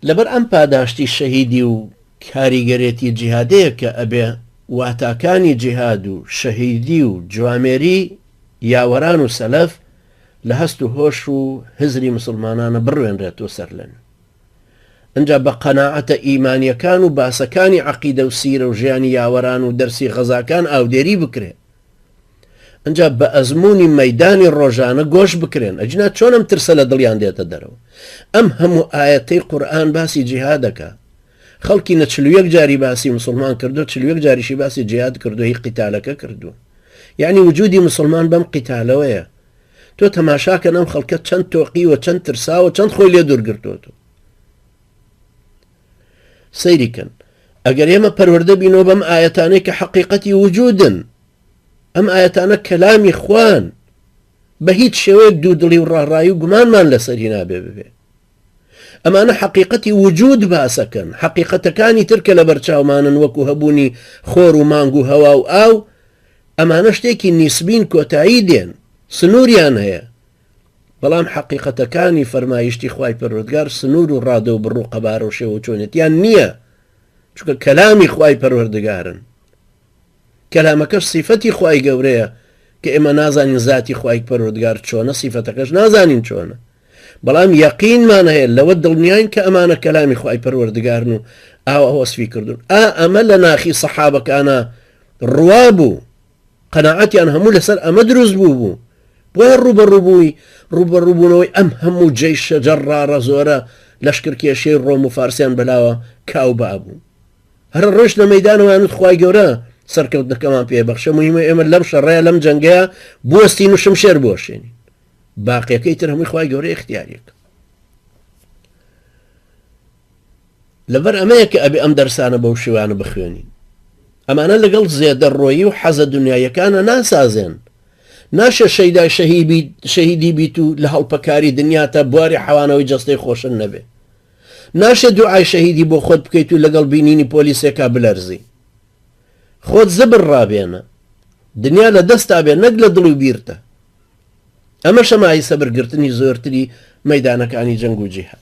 لەبەر ئەم پاداشتی شەهیدی و کاریگەرێتی جیهادەیە کە ئەبێ واتاکانی جیهاد و شەهیدی و جوامێری یاوەران و سەلەف لە هەست و هۆش و هزری مسوڵمانانە بڕوێنرێتەوە سەرلەنوێ. ئنجا بە قەناعەتە ئیمانیەکان و باسەکانی عەقیدە و سیرە و ژیانی یاوەران و دەرسی غەزاکان ئاودێری بکرێ. ئنجا بە ئەزموونی مەیدانی ڕۆژانە گۆش بکرێن ئەجنا چۆن ئەم ترسە لە دڵیان دێتە دەرەوە ئەم هەموو ئایەتەی قورئان باسی جیهاد دەکا خەڵکی نە 41 جاری باسی مسلمان کردو 41 جاریشی باسی جیهاد کردو هی قیتالەکە کردو یعنی وجودی مسلمان بەم قیتالەوەیە تۆ تەماشاکەن ئەم خەڵکە چەند تۆقیوە چەند ترساوە چەند خۆی لێ دوورگرتووەتەوە سەیری کەن ئەگەر ئێمە پەروەردە بینەوە بەم ئاەتانەی کە حەقیقەتی وجودن ئەم ئاەتانە کەلامی خوان بە هیچ شێوەیەک دوودڵی و ڕاڕایی و گومانمان لەسەری نابێ ببێ ئەمانە حەقیقەتی وجود باسەکەن حەقیقەتەکانی تر کە لە بەرچاومانن وەکو هەبوونی خۆر و مانگ و هەوا و ئاو ئەمانە شتێکی نیسبین کۆتایی دێن سنووریان هەیە بەڵام حەقیقەتەکانی فەرمایشتی خوای پەروەردگار سنوور و ڕادە و بڕ و قەبارە و شێوە و چۆنێتیان نییە چونکە کەلامی خوای پەروەردگارن کەلامەکەش سیفەتی خوای گەورەیە کە ئێمە نازانین زاتی خوای پەروەردگار چۆنە سیفەتەکەش نازانین چۆنە بەڵام یەقینمان هەیە لەوە دڵنیاین کە ئەمانە کەلامی خوای پەروەردگارن و ئاوا وەسفی کردوون ئا ئەمە لە ناخی سەحابەکانە ڕوا بوو قەناعەتیان هەموو لەسەر ئەمە دروست بوو بوو بۆیە ڕووبەڕووبووی ڕووبەڕووبوونەوەی ئەم هەموو جەیشە جەڕاڕە زۆرە لەشکرکێشیەی ڕۆم و فارسیان بەلاوە کاو با بوو هەر ڕۆیشتنە مەیدانەوە یان خوای گەورە سەرکەوتنەکەمان پێ بەخشە مهمە ئێمە لەم شەڕەیە لەم جەنگەیە بوەستین و شمشێر بوەشێنین باقیەکەی تر هەمووی خوای گەورە اختیارێک لەبەر ئەمەیە کە ئەبێ ئەم دەرسانە بەو شێوانە بخوێنین. ئەمانە لەگەڵ زێدەڕۆیی و حەزە دنیاییەکانە ناسازێن. ناشێ شەیدای شەهیدی بیت و لە هەڵپەکاری دنیاتا بواری حەوانەوەی جەستەی خۆشت نەبێ. ناشێ دوعای شەهیدی بۆ خۆت بکەیت و لەگەڵ بینینی پۆلیسێکا بلەرزی. خۆت زبر ڕابێنە. دنیا لە دەستا بێ نەک لە دڵ و بیرتا. ئەمەشە مایەی سەبرگرتنی زۆرتری مەیدانەکانی جەنگ و جیهاد.